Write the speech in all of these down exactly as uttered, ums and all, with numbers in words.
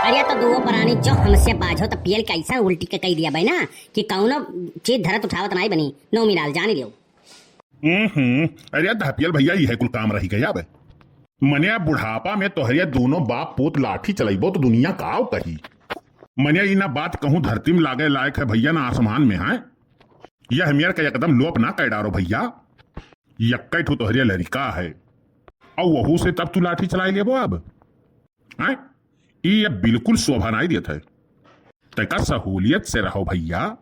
अरे तो दुओ प्राणी जो हमसे बाझो तो पियल के ऐसा उल्टी के कही दिया भाई ना कि कौनो चीज धरत उठावत नाई बनी। नौमी लाल जानी लियो। हम्म, अरे दहपियल भैया, यह कुल काम रही गया बे। मने अब बुढ़ापा में तोहरे दोनों बाप पूत लाठी चलाइबो तो दुनिया काव कही। मने ई ना बात कहूँ धरती में लागे लायक है भैया, ना आसमान में है। यह मेर का एकदम लोप ना कर डारो भैया। यक्कै ठो तोहरे लड़िका है, और वहू से तब तू लाठी चलाई लेबो अब, हैं? ई अब बिल्कुल शोभा नाई देत है। तैका सहूलियत से रहो भैया।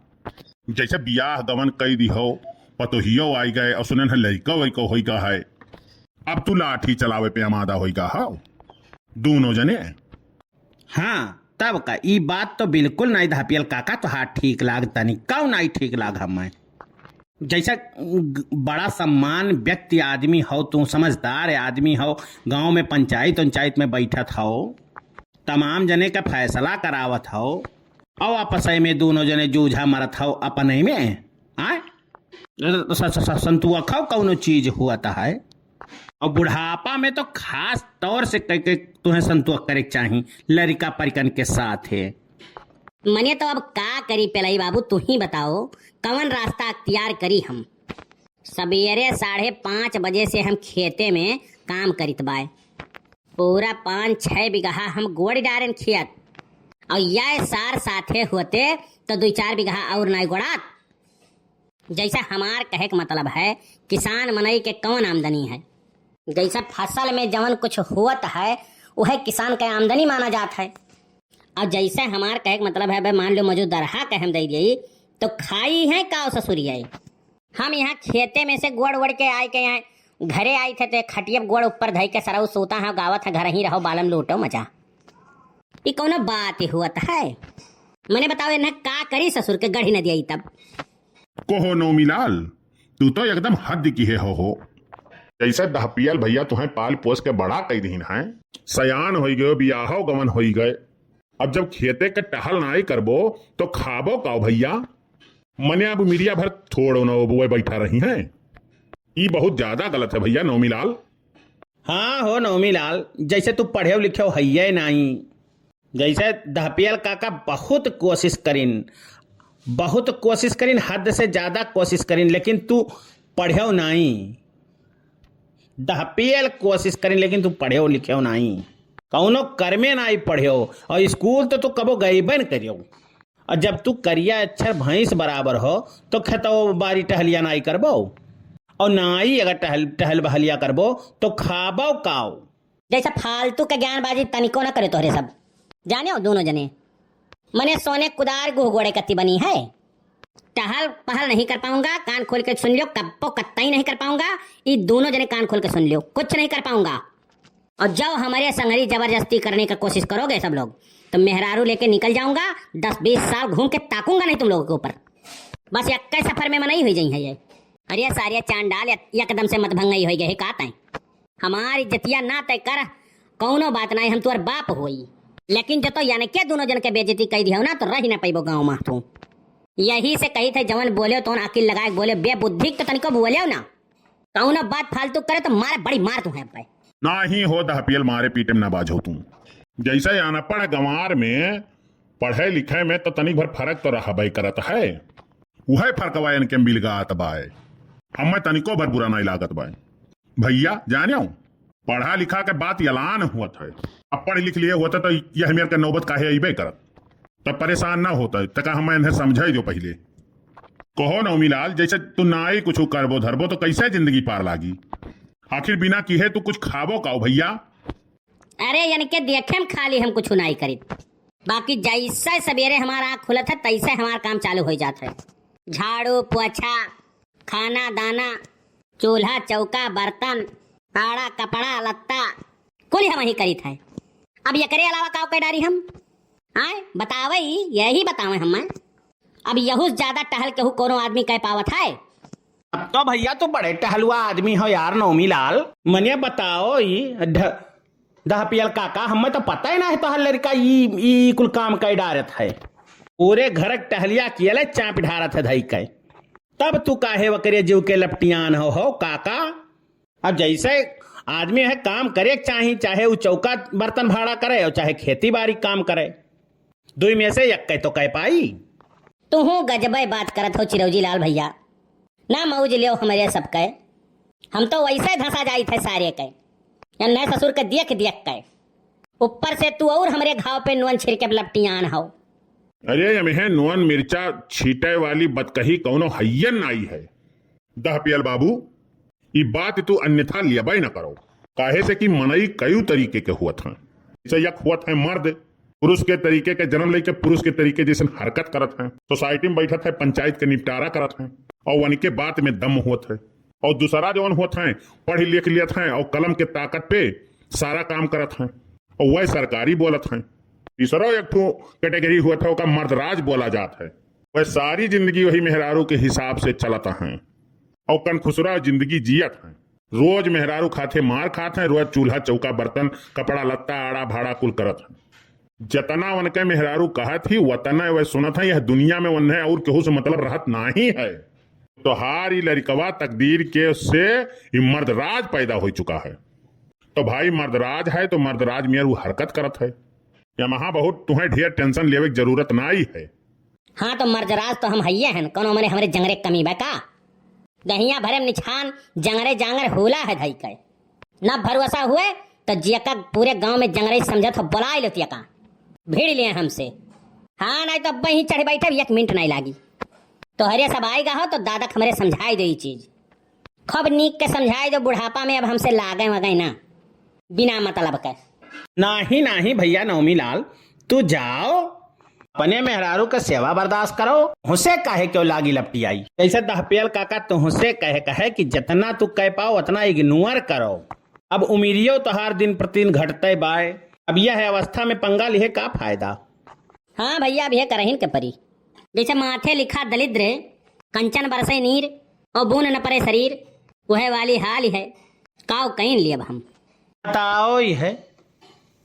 जैसे बियाह गवन कई दिहो, पतोहियो आई गए और सुनन है लड़िका वैको होई गा है, अब तू लाठी चलावे पे आमादा होई गा हो दोनों जने। हाँ, तब का, ई बात तो बिल्कुल नाई धापियल काका, तोहार ठीक लाग तनी, कौ नाई ठीक लाग हमें। जैसा ग-, बड़ा सम्मान व्यक्ति आदमी हो, तू समझदार आदमी हो, गांव में पंचायत उंचायत में बैठत हो, तमाम जने का फैसला करावत हो, और आपस में दोनों जने जूझा मरत हो अपने में, आय? स-, स-, स-, संतुआ खाओ कौनो चीज हुआ है। और बुढ़ापा में तो खास तौर से कह के तुम्हें संतोष करे के चाही लड़िका परिकन के साथ है। मने तो अब का करी पेलाई बाबू, तू ही बताओ कौन रास्ता अख्तियार करी हम। सबेरे साढ़े पाँच बजे से हम खेते में काम करित बाय। पूरा पाँच छः बिगहा हम गोड़ डारेन खेत, और यह सार साथे होते तो दुई चार बिगहा और नाई गोड़ात। जैसे हमार कहे के मतलब है, किसान मनई के कौन आमदनी है? जैसे फसल में जवन कुछ होत है, वह किसान के आमदनी माना जात है। और जैसे हमार कहे के मतलब है, भाई मान लो मजूदरहा के हम दे दिए, तो खाई है का ससुरिया? हम यहाँ खेते में से गोड़ ओड़ के आए के यहाँ घरे आई थे, तो एक खटिया पे गोड़ ऊपर धई के सरऊ सूता है, गावत है, "घर ही रहो बालम, लूटो मजा।" ई कौनो बात ही हुआ है? मने बताओ, इन्हें का करी ससुर के गढ़ी न दिया तब? कोहो नौमीलाल, तू तो एकदम हद किहे हो, हो। जैसे दहपियल भैया तुहें पाल पोस के बड़ा कई दीन है, सयान होई गयो, बियाहो गवन होई गए। अब जब खेते के टहल नाई करबो, तो खाबो काओ भैया? मने अब मिरिया भर थोड़ो न होबो, बैठा रही हैं। ई बहुत ज्यादा गलत है भैया नौमीलाल। हाँ हो नौमीलाल, जैसे तू पढ़ेव लिखेव हइये नाई, जैसे दहपियल काका बहुत कोशिश करिन, बहुत कोशिश करिन, हद से ज्यादा कोशिश करिन, लेकिन तू पढ़ेव नाई। दहपियल कोशिश करिन, लेकिन तू पढ़ेव लिखेव नाई, कौनो कर्मे नाई पढ़ेव, और स्कूल तो तू कबो गइबे न करियो। और जब तू करिया अक्षर भैंस बराबर हो, तो खेतव बारी टहलिया नाई करबो, और नाई अगर टहल, टहल बहलिया करबो, तो खाबो काओ? जैसे फालतू के ज्ञानबाजी तनिको ना करे तोहरे सब। जाने हो दोनों जने, मने सोने कुदार गुह गोड़े कत्ती बनी है। टहल पहल नहीं कर पाऊंगा, कान खोल के सुन लियो, कब्बो कत्तई नहीं कर पाऊंगा। ई दोनों जने कान खोल के सुन लियो, कुछ नहीं कर पाऊंगा। और जब हमारे संगरी जबरदस्ती करने का कोशिश करोगे सब लोग, तो मेहरारू लेके निकल जाऊंगा, दस बीस साल घूम के ताकूंगा नहीं तुम लोगों के ऊपर। बस यक्के सफर में मनई हुई जाई है ये। अरे सारे चांडाल, यक-, एकदम से मत भंगई होई गए का तैं? हमार इज्जतिया ना तय कर, कौनो बात नाई, हम तोर बाप होई, लेकिन जो तो यानी के दोनों जन के बेइज्जती कई दियो ना, तो रही ना पइबो गाँव में तू। यही से कही थे, जवन बोले तो अकिल लगाए के बोले, बेबुद्धि तो तनिको बोले ना। कौनो बात फालतू करे तो मारे बड़ी मार तू है पे। नाही हो दहपियल, मारे पीटे में ना बाझो तू। जैसे अनपढ़ गंवार में पढ़े लिखे में तो तनिक भर फर्क तो रहबे करत है, उहे फर्कवा इनके मिल गात बाय। हमें तनिको भर बुरा नहीं लागत बाय। भैया, जाने हो, पढ़ा लिखा के बात यलान हुआ था। अब पढ़ लिख लिए होते तो यह मेर के नौबत काहे अइबे करत। तब परेशान ना होता, तका हम इन्हें समझाई दो पहले। कहो नौमीलाल, जैसे तू ना ही कुछ करबो धरबो तो कैसे जिंदगी पार लागी? आखिर बिना किहे तू कुछ खाबो काओ भैया? अरे, इनके देखे में खाली हम कुछ नाई करित, बाकी जैसे सवेरे हमार आँख खुलत है, तैसे हमार काम चालू हो जात है। झाड़ू, पोछा, खाना, दाना, चूल्हा, चौका, बर्तन, आड़ा, कपड़ा, लत्ता, कुल हम ही करित है। अब एकरे अलावा का कर डारी हम? आए, बतावे ही, यही बतावे हम। अब यहू से ज्यादा टहल केहू कोनो आदमी कह पावत है? अब तो भैया तू बड़े टहलुआ आदमी हो यार नौमी लाल। मने बताओ ई ढ-, दहपियल काका, हमें तो पता ही ना है तोहर लड़का ई, ई कुल काम कई डारत है। पूरे घर के टहलिया कियले चाप ढारत है धई के। तब तू काहे वकरे जीव के लपटियान हो, हो काका? अब जैसे आदमी है काम करे के चाही, चाहे उ चौका बर्तन भाड़ा करे और चाहे खेती बारी काम करे। दुई में से एक के तो कह पाई। तुहूँ गजबे बात करत हो चिरौजी लाल भैया। ना मौज लियो हमरे सबके। हम तो वैसे धंसा जाइत है सारे के। या नए ससुर के देख देख के। ऊपर से तू और हमरे घाव पे नून छिड़के लपटियान हो। अरे, एमें नून मिर्चा छीटे वाली बतकही कौनो हइयन नाई है। दहपियल बाबू, ई बात तू अन्यथा लियबे न करो, काहे से कि मनई कई तरीके के हुअत हैं। जैसे यक हुअत है मर्द, पुरुष के तरीके के जन्म लेके पुरुष के तरीके जैसन हरकत करत हैं, सोसाइटी में बैठत है, पंचायत के निपटारा करत हैं, और उनके बात में दम हुअत है। और दूसरा जौन हुअत हैं, पढ़ लिख लेत हैं और कलम के ताकत पे सारा काम करत हैं, और वह सरकारी बोलत हैं। तीसरो एक ठो कैटेगरी हुअत है, ओका मर्दराज बोला जात है। वह सारी जिंदगी वही मेहरारू के हिसाब से चलत हैं और कनखुसरा जिंदगी जियत हैं। रोज मेहरारू खाथे मार खात हैं, रोज चूल्हा चौका बर्तन कपड़ा लत्ता आड़ा भाड़ा कुल करत हैं। जतना उनके मेहरारू कहत ही वतना वह सुनत हैं। यह दुनिया में उन्हें और केहू से मतलब रहत नाही है। तोहार ई लड़कवा तकदीर के से ई मर्दराज पैदा हो चुका है। तो भाई मर्दराज है तो मर्दराज मेर उ हरकत करत है। या महा बहुत तुम्हें ढेर टेंशन लेवे की जरूरत नाई है। हाँ, तो मर्दराज तो हम हइये हन, कौनो मने हमरे जंगरे कमी बा का? दहिया भरे में निछान जंगरे जांगर होला है धई के। ना भरोसा हुए तो जियका पूरे गांव में जंगरे समझत हो, बुलाए लो तियका, भिड़ लिए हमसे। हाँ, नहीं तो अब वहीं चढ़ बैठे, एक मिनट नहीं लागी। तोहरे सब आएगा हो तो दादा हमरे समझाए दो ये चीज। खूब नीक के समझाए दो, बुढ़ापा में अब हमसे लागे वगे ना, बिना मतलब के। नाही, नाही भैया नवमी लाल, तू जाओ, अपने मेहरारू के सेवा बर्दाश्त करो, हुसे काहे क्यों लागी लपटियाई। जैसे दहपियल काका तुहसे कहे, कहे कि जितना तू कह पाओ उतना इग्नोर करो। अब उमिरियो तोहार दिन प्रतिदिन घटते बाय, अब यह अवस्था में पंगा लिहे का फायदा? हाँ भैया, अब यह करहिन के परी। जैसे माथे लिखा दलिद्र, कंचन बरसे नीर, और बून न परे शरीर, वह वाली हाल है। काव कइन लियब हम। बताओ ही है,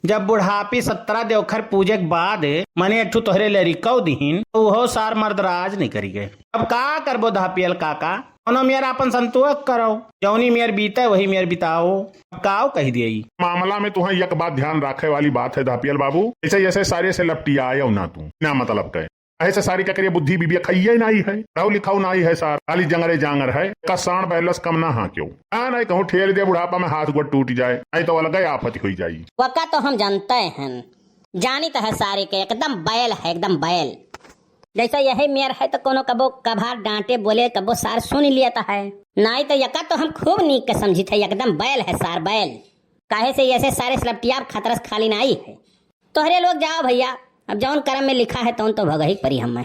जब बुढ़ापी सत्रह देवखर पूजे के बाद मने एक ठो तोहरे लरिकौ दिहिन, तो उहो सार मर्दराज नहीं करी गए। अब का करबो धापियल काका, कौनो मेर आपन संतोष करो, जौनी मेर बीते वही मेर बिताओ। अब काव कह दिए? मामला में तुहें एक बात ध्यान रखे वाली बात है धापियल बाबू, ऐसे जैसे सारे से लपटियाए ना तू, ना मतलब कहे। ऐसे सारी का करिए बुद्धि बीबी खाइए नाई है, पढ़ाऊ लिखाऊ नाई है सार, खाली जंगरे जांगर है, का साण बैलस कम ना हाँ क्यों? हाँ, नहीं कहूँ ठेल दे बुढ़ापा में हाथ गोड़ टूट जाए, नहीं तो अलग ही आफत हुई जाई। वका तो हम जानते हैं, जानी तो है सारे के, एकदम बैल है, एकदम बैल। जैसे यही मेर है तो कोनो कबो कभार डांटे बोले, कबो सार सुन लिया तो है, नहीं तो यका तो हम खूब नीक के समझी थे, एकदम बैल है सार बैल। काहे से ऐसे सारे से लपटियाब खतरस खाली नाई है। तोहरे लोग जाओ भैया, अब जौन करम में लिखा है तौन तो भोगही परी हमें।